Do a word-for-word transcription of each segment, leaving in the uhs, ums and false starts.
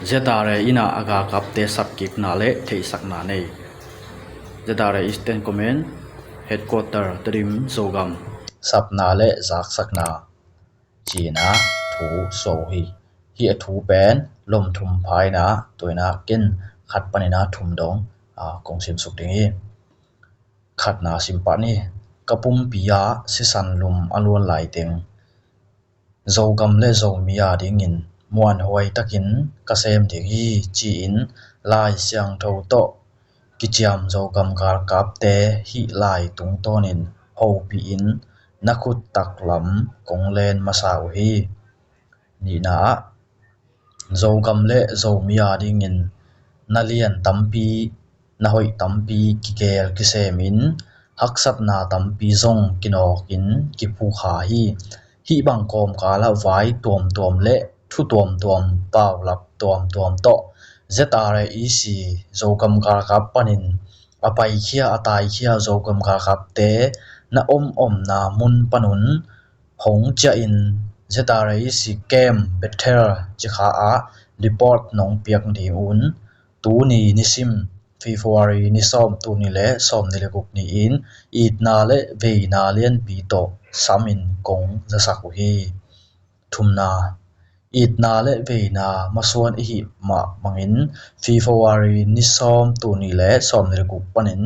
Z R A in ah a galkapte sapkikna le theihsakna nei. Z R A Eastern Command Headquarter Tedim Zogam. Sapna le zaksakna ci-in ah thu suah uh hi. Hih a thu pen lom thum pha in ah, tu-in ah ken khat panin ah thum dong, aa, kong simsuk ding hi. Khatna sim pah ni. Ka pumpi ah sisan lum a luan laiteng Zogam le Zomi a dingin muanhuai takin ka sem ding hi, ci-in Lai Siangtho tawh kiciam Zogam galkapte hih lai tungtawnin hopihin na khut taklam kong len masa uh hi. Nihna ah, Zogam le Zomi a dingin na lian tampi, na hoih tampi kigel kisemin, haksatna tampi zong kinawkin kiphukha hi. Hih bang kawmkalah vai tuamtuam le thu tuamtuam, paulap tuamtuam tawh Z R A E C Zogam galkap panin a paikhia, a taikhia Zogam galkapte na omomna mun panun hong ciahin Z R A E C Camp Bethel cikha ah report nong piak ding un, tuni nisim February ni sawm, tul nih le sawmnih le guk ni-in itna le veina lianpi tawh samin kong zasak uh hi. Thumna, itna le veina masuan i hih mah bangin February ni sawm, tul nih le sawmnih le guk panin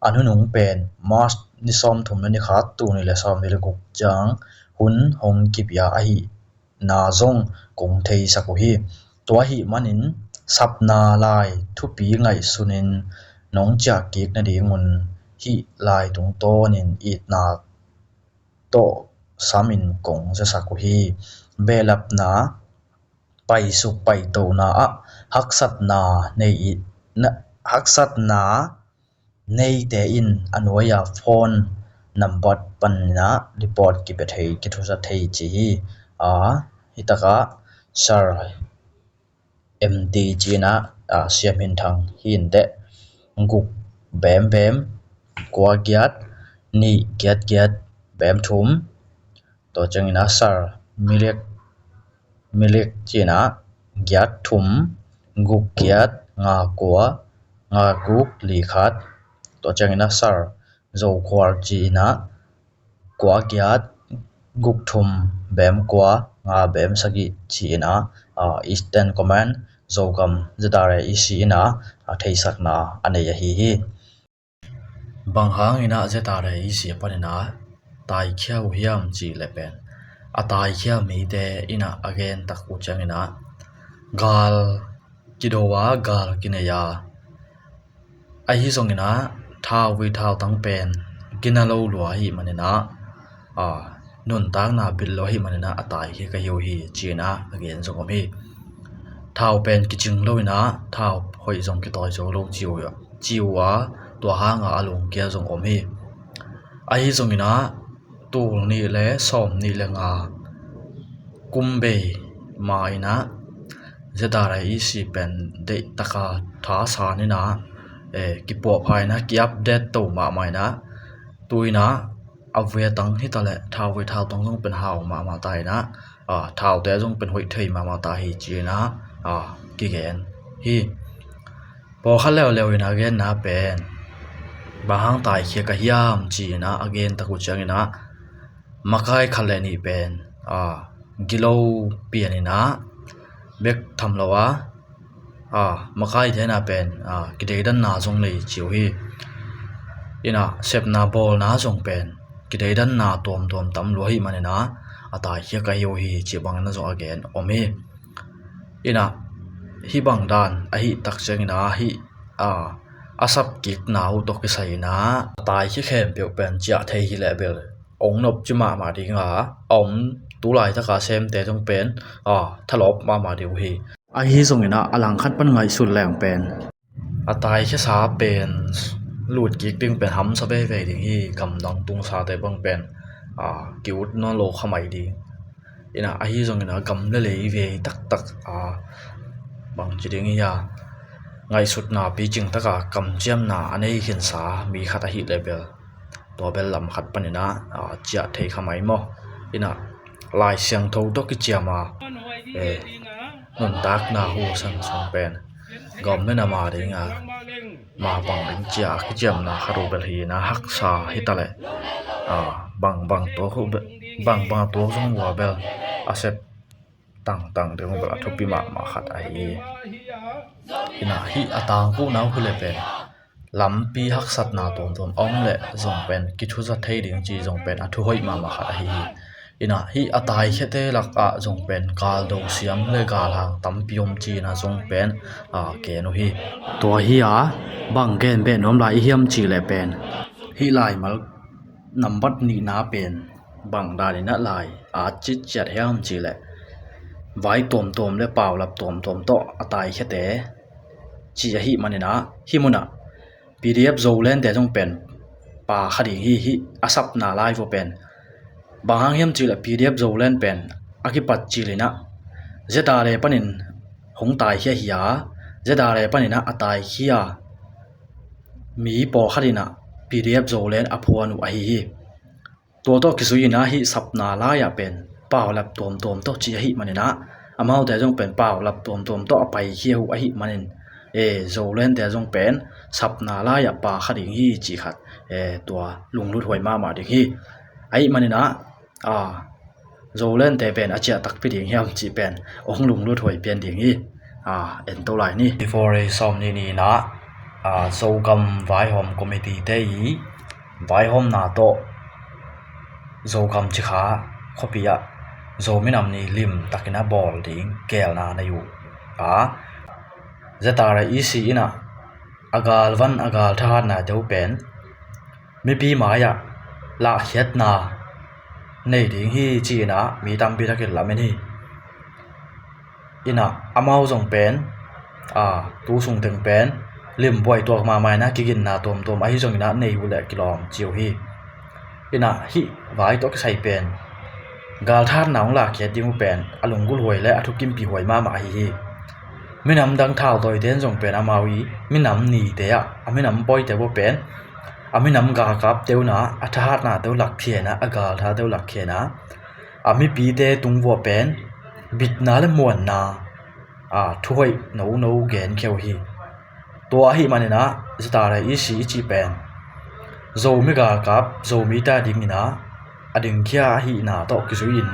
a nunung pen March ni sawmthum le ni khat, tul nih le sawmnih le guk ciang hun hong kipia ahihna zong kong theisak uh hi. Tua ahih manin sapna lai thupi ngaihsunin nong ciahkik nadingun hih lai tungtawnin itna tawh samin kong zasak uh hi. Behlapna, paisuk paitona ah haksatna nei i, na, haksatna neite in a nuai-a phone nambat panin ah report kipia thei, kithuza thei ci hi. A, hitakah Sir M T ci-in ah, a, Siam Hin Thang hi inteh. Guk bem bem, kua giat, nih giat giat, bem thum. Tua ciangin ah Sir Milik, Milik ci-in ah giat thum, guk giat, nga kua, nga guk, li khat. Tua ciangin ah Sir Zo Khual ci-in ah kua giat, guk thum, bem kua, nga bem sagih ci-in ah, a, Eastern Command Zogam Z R A E C in ah, a, theihsakna a nei ahi hi. Bang hangin ah Z R A E C panin ah taikhia uh hiam cih leh pen, a taikhia mite in ah a gen tak uh ciangin ah gal kido a, gal kinei a, ahi zongin ah thauvui thautang pen gina lo lua ahih manin ah, a, nuntakna bil lo ahih manin ah a taikhia ka hi uh hi ci-in ah a gen zong om hi. Thau pen kicing lo in ah thau hoih zong kitawi zo lo ci uh, ci uh a, tua hanga a lungkia zong om hi. Ahi zongin ah tul nih le sawmnih le nga kum bei ma-in ah Z R A E C pen deihtaka thasan in ah, eh, kipuahpha in ah ki-update to mahmah in ah, tu-in ah a vuia tang hitaleh thauvui thautang zong pen hau mahmah ta in ah, a, thaute zong pen hoih thei mahmah ta hi ci-in ah, a, kigen hi. Pawlkhat leuleu in a genna pen bang hang taikhia ka hiam ci-in ah a gen tak uh ciangin ah makai khat le nih pen, a, gilo pian in ah bek tham lo a, a, makaite in ah pen, a, kideidanna zong nei ci uh hi. In ah sepna bawlna zong pen kideidanna tuamtuam tam lua ahih manin ah a taikhia ka hi uh hi cih bangin ah zong a gen om hi. In ah hih bang dan ahih tak ciangin ah hih, a, a sapkikna uh tawh kisai in ah a taikhia khempeuh pen ciah thei hi leh bel ong nopci mahmah ding a, a om tu laitaka semte zong pen, a, thalawp mahmah ding uh hi. Ahi zongin ah a langkhat pan ngaihsut leng pen a taikhiasa pen lutkik ding pen hamsa veivei ding hi. Gamdang tungsate bang pen, a, ki-ut nawn lo kha mai ding. In ah ahi zongin ah gam le lei vei taktak, a, bangci ding hi a, ngaihsutna picing taka kamciamna a nei khinsa mi khat ahih leh bel tua bel lam khat panin ah, a, ciah thei kha mai maw. In ah Lai Siangtho tawh kiciam a, eh, nuntakna hu sang sung pen gam le nam a dinga ma bang ding cia a kiciamna khat uh bel hi na, haksa hi ta leh, a, bang bang tuak uh be-, bang bang tuak zong uh a bel a sep tangtang ding uh bel a thupi mahmah khat ahi hi. Ina hih a tangkuhna uh hi le pen lampi haksatna tuamtuam a om leh zong pen kithuza thei ding ci zong pen a thuhoih mahmah khat ahi hi. Ina hih a taikhiate lakah zong pen galdo siam le galhang tampi om ci-in a zong pen, a, gen uh hi. Tua hi a, bang gen beh nuam lai i hiam cih leh pen hih laimal nambat nihna pen bang danin a lai a citciat hiam cih leh vai tuamtuam le paulap tuamtuam tawh a taikhiate ci ahih manin a, hih munah P D F Zolandte zong pen pa kha ding hi. Hih a sapna lai vua pen bang hang hiam cih leh P D F Zoland pen a kipat cil in a, Z R A panin hong taikhia hi a, Z R A panin a, a taikhia mi pawlkhat in a P D F Zoland a phuan uh ahi hi. Tua tawh kizui in a hih sapna lai-ah pen paulap tuamtuam tawh ci ahih manin a, amaute zong pen paulap tuamtuam tawh a paikhia uh ahih manin, e, Zolandte zong pen sapna lai-ah pa kha ding hi cih khat, e, tua lunglut huai mahmah ding hi. Ahih manin a, a, Zolandte pen a ciah takpi ding hiam cih pen hong lunglut huai pian ding hi. A, en to lai ni. February sawm nih ni-in a, a, Zogam vaihawm committee-te i vaihawmna tawh Zogam Cikha khuapi ah Zomi Nam Ni limtakin a bawl ding geelna nei uh a, Z R A E C in a, a galvan a gal thahatnate uh pen mipi mai-ah lahkhiatna nei ding hi ci-in a mi tampi takin lamen hi. Ina amau zong pen, a, tu sung teng pen limbuai tuak mahmah in a, kiginna tuamtuam ahi zongin a nei uh leh kilawm ci uh hi. Ina hih vai tawh kisai pen gal thahatna hong lahkhiat ding uh pen a lunggulh huai le a thukimpih huai mahmah ahi hi. Minam dang thautawite in zong pen amau i minam nite ah, a minam pawite vua pen a minam galkapte un a, a thahatnate uh lakkhia in a, a galthate uh lakkhia in a, a mipite tung vua pen bitna le muanna, a, thuhoih nono genkhia uh hi. Tua ahih manin a, Z R A E C i cih pen Zomi galkap, Zomite a dingin a, a dingkhia ahihna tawh kizui-in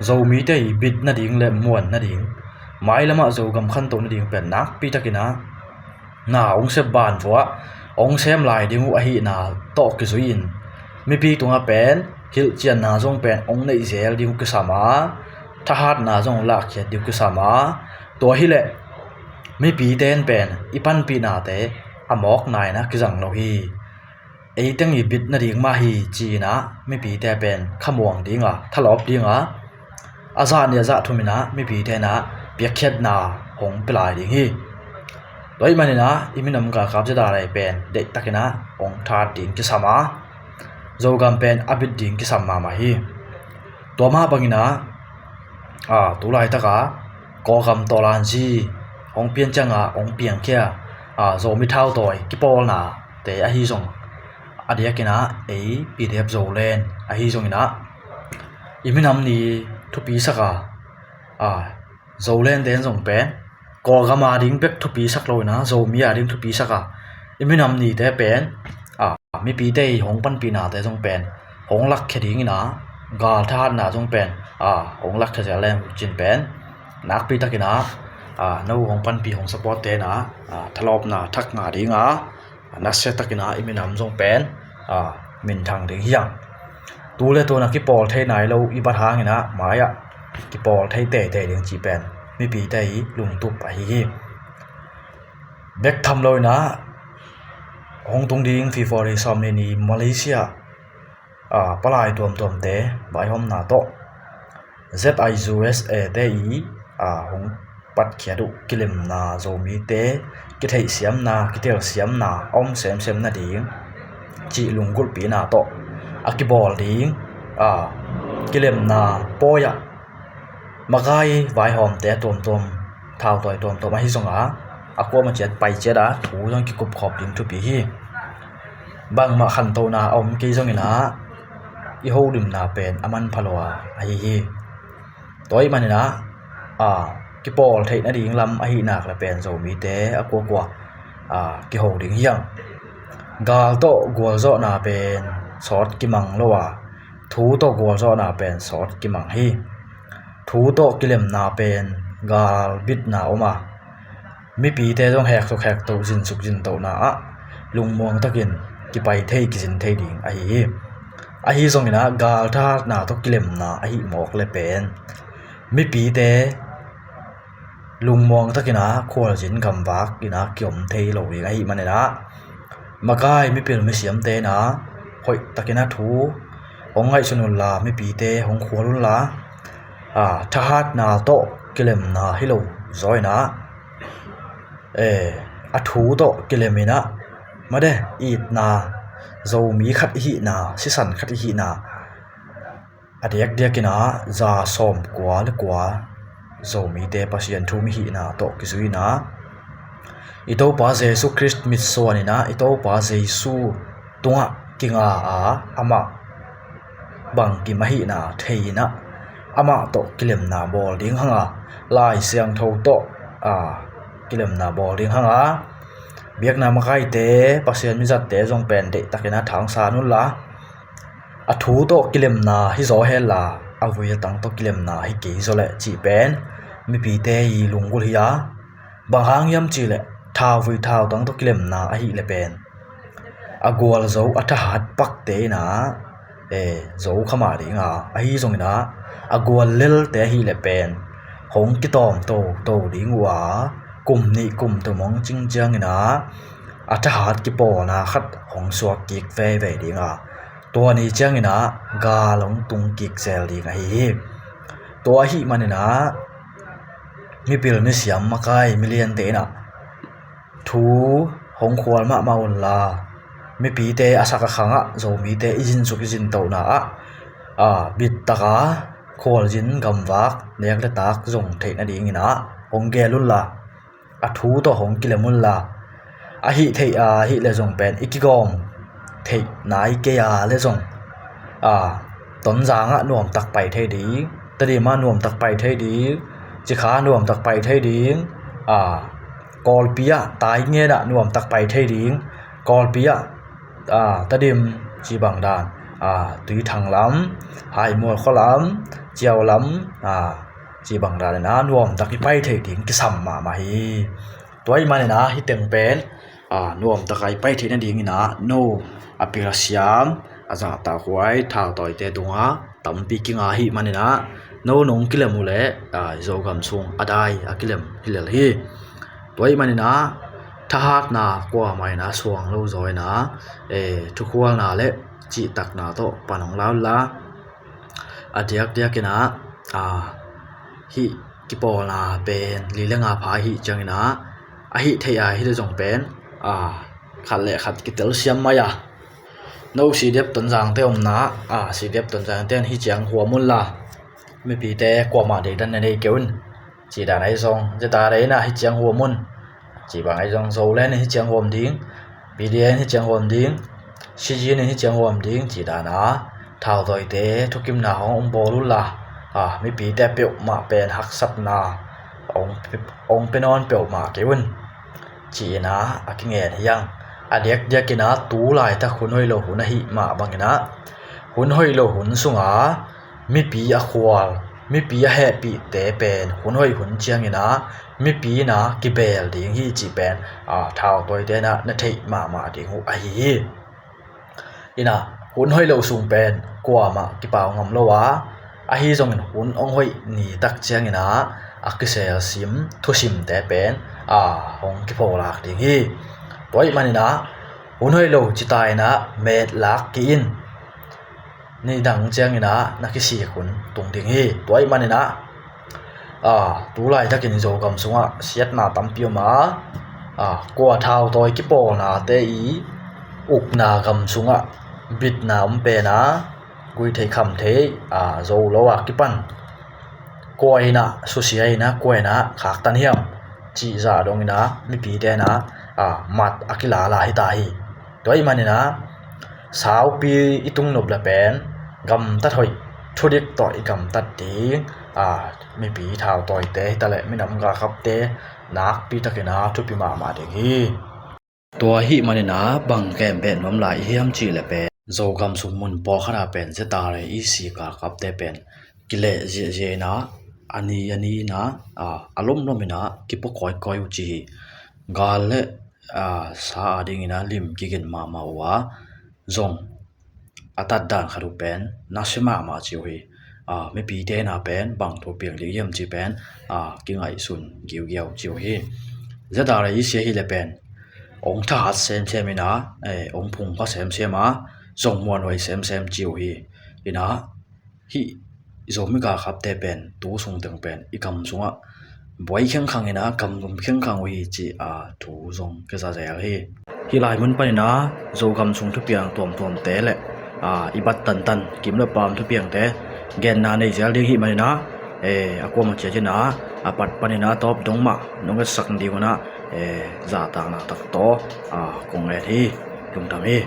Zomite i bit nading le muan nading, mailamah Zogam khantoh nading pen nakpi takin a na hong sep ban vua hong sem lai ding uh ahihna tawh kizui-in mipi tungah pen hilhcianna zong pen hong neih zel ding uh kisam a, thahatna zong hong lahkhiat ding uh kisam a, tua hileh mipite in pen i panpihnate a mawkna in a kizang lo hi. Ei teng i bit nading mah hi ci-in a mipite pen khamuang ding a, thalawp ding a, a zah nih a zah thum in a mipite in a piakkhiatna hong pia lai ding hi. Tua ahih manin a i minam galkap Z R A pen deihtakin a hong that ding kisam a, Zogam pen a bit ding kisam mahmah hi. Tua mah bangin a, a, tu laitak a Kawlgam tawlanzi hong pian ciang a hong piangkhia, a, Zomi thautawi kipawlnate ahi zong, a diakin a ei P D F Zoland ahi zongin a i minam ni thupi sak a, a, Zolandte in zong pen Kawlgam a ding bek thupi sak lo in a, Zomi a ding thupi sak a, i minam nite pen, a, mipite i hong panpihnate zong pen hong lakkhia dingin a, gal thahatna zong pen, a, hong lakkhia zel leng uh cin pen nakpi takin a, a, no hong panpih hong support-te in a, a, thalawpna thak ngah ding a, a, nasia takin a i minam zong pen, a, minthang ding hi hang. Tu le tun a kipawl thei nai lo i bat hangin a, mai-ah kipawl thei teitei ding cih pen mipite i lungtup ahi hi. Bek tham lo in a, hong tung ding February sawm nih ni Malaysia, a, palai tuamtuamte vaihawmna tawh Z I U S A te i, a, hong patkhiat uh kilemna, Zomite kitheihsiamna, kitelsiamna a om semsem nading cih lunggulhpihna tawh a kibawl ding, a, kilemna pawi-ah makai vaihawmte tuamtuam, thautawi tuamtuam ahi zong a, a kuamah ciat pai ciat a thu zong kikupkhawm ding thupi hi. Bangmah khantohna a om kei zongin a, i holimna pen a manpha lua ahi hi. Tua ahih manin a, a, kipawl theih nading lam ahih nak le pen Zomite a kuakua a kiho ding hi hang. Gal tawh gualzawhna pen sawt kimang lo a, thu tawh gualzawhna pen sawt kimang hi. Thu tawh kilemna pen gal bitna om a, mipite zong heksuk hektoh, zinsuk zintohna ah lungmuang takin kipai thei, kizin thei ding ahi hi. Ahi zongin ah gal thahatna tawh kilemna ahih mawk le pen mipite lungmuang takin ah khualzin gamvak in ah kiom thei lo ding ahih manin ah, makai mipil misiamte in ah hoih takin ah thu hong ngaihsun unla, mipite hong khual unla, a, thahatna tawh kilemna hi lo zaw in ah, e, a thu tawh kilem in ah, mate, itna, Zomi khat i hihna, sisan khat i hihna, a diakdiakin ah za sawmkua le kua Zomite Pasian thu mi hihna tawh kizui in ah, i Topa Jesu Khrist mitsuan in ah, i Topa Jesu tungah kinga a, amah bangkim ahihna thei in ah, amah tawh kilemna bawl ding hang a, Lai Siangtho tawh, a, kilemna bawl ding hang a, biakna makaite, Pasian mizatte zong pen deihtakin ah thangsan unla, a thu tawh kilemna hi zaw henla, a vui a tang tawh kilemna hi kei zaw leh cih pen mipite i lunggulh hi a, bang hang hiam cih leh thauvui thautang tawh kilemna ahih le pen a gualzo, a thahat pakte in ah, e, zo kha mah ding a, ahi zongin ah a gual lelte ahih le pen hong kitawm toto ding uh a, kum nih kum thum hong cing ciangin ah a thahat kipawlna khat hong suak kik veve ding a, tua ni ciangin ah gal hong tung kik zel ding ahi hi. Tua ahih manin ah mipil misiam, makai miliante in ah thu hong khual mahmah unla, mipite a sak a khangah Zomite i zinsuk i zintohna ah, a, bittaka khualzin gamvak, nek le tak zong theih nadingin ah hong gel unla, a thu tawh hong kilem unla, ahih theih a, ahih le zong pen i kigawm theih nai kei a le zong, a, Tonzang ah nuamtak pai thei ding, Tedim ah nuamtak pai thei ding, Cikha nuamtak pai thei ding, a, Kawlpi ah, Taingen ah nuamtak pai thei ding, Kawlpi ah, a, Tedim cih bang dan, a, Tuithang lam, Haimual khua lam, Ciau lam, a, cih bang dan in ah nuamtak i pai theih ding kisam mahmah hi. Tua ahih manin ah hih teng pen, a, nuamtak a i pai theih nadingin ah no a pil a siam, a zahtakhuai thautawite tungah tampi kinga ahih manin ah, no nong kilem uh leh, a, Zogam sung a dai a kilem hi lel hi. Tua ahih manin ah thahatna kuamah in ah suang lo zaw in ah, e, thukhualna le cihtakna tawh pan hong la unla, a diakdiakin ah, a, hih kipawlna pen li le nga pha ahih ciangin ah, ahih theih a, ahih le zong pen, a, khat le khat kitelsiam mai a, no C D F Tonzangte omna, a, C D F Tonzangte in hih ciang huam unla, mipite kuamah deidan na nei kei un, cih dan ahi zong, ZRA in ah hih ciang huam un, cih bang ahi zong, Zoland in hih ciang huam ding, P D A in hih ciang huam ding, C G in hih ciang huam ding, cih dan a thautawite thukimna hong bawl unla, a, mipite peuhmah pen haksatna hong, hong pia nawn peuhmah kei un, ci-in ah a kingen hi hang. A diakdiakin ah tu laitak hun hoih lo hun ahih mah bangin ah, hun hoih lo hun sunga mipi a khual, mipi a hehpihte pen hun hoih hun ciangin ah mipi in ah kibeel ding hi cih pen, a, thautawite in ah na theih mahmah ding uh ahi hi. In ah hun hoih lo sung pen kuamah kipau ngam lo a, ahi zongin hun hong hoih ni tak ciangin ah a kiselsim thusimte pen, a, hong kipholak ding hi. Tua ahih manin ah hun hoih lo cita in ah metlak kei in, nidang ciangin ah na kisik hun tung ding hi. Tua ahih manin ah, a, tu laitakin Zogam sungah siatna tampi om a, a, kua thautawi kipawlnate i ukna gam sungah bitna om pen a, gui thei kham thei, a, zo lo a kipan, kua in ah susia in ah, kua in ah khaktan hiam cih zah dongin ah mipite in ah, a, mat a kilala hi ta hi. Tua ahih manin ah saupi i tungnop le pen gamtat hoih thudik tawh i gamtat ding, a, mipi thautawite hi taleh minam galkapte nakpi takin a thupi mahmah ding hi. Tua ahih manin a bang kem beh nuam lai i hiam cih leh pen Zogam sung mun pawlkhat ah pen Z R A E C galkapte pen kileh ziahziah in a, a ni a ni in a, a, a lomlom in a kipua kawikawi uh ci hi. Gal le, a, sa a dingin a lim kigen mahmah uh a, zong a tatdan khat uh pen nasia mahmah ci uh hi. A, mipite in a pen bang thu piang ding hiam cih pen, a, kingaihsun giugiau ci uh hi. Z R A E C ahih leh pen ong thahat semsem in a, eh, ong phungpha semsem a, zong muanhuai semsem ci uh hi. In a, hih Zomi galkapte pen tu sung teng pen i gam sungah buai khengkhang in a, gamlum khengkhang uh hi cih, a, thu zong kiza zel hi. Hih lai mun panin a Zogam sung thupiang tuamtuamte le, a, i bat tantan kim le paam thupiangte genna nei zel ding hih manin a, eh, a kuamah ciat in a, a pat panin a tawp dong mah nong etsak ding un a, eh, zahtakna tak tawh, a, kong nget hi. Lungdam hi.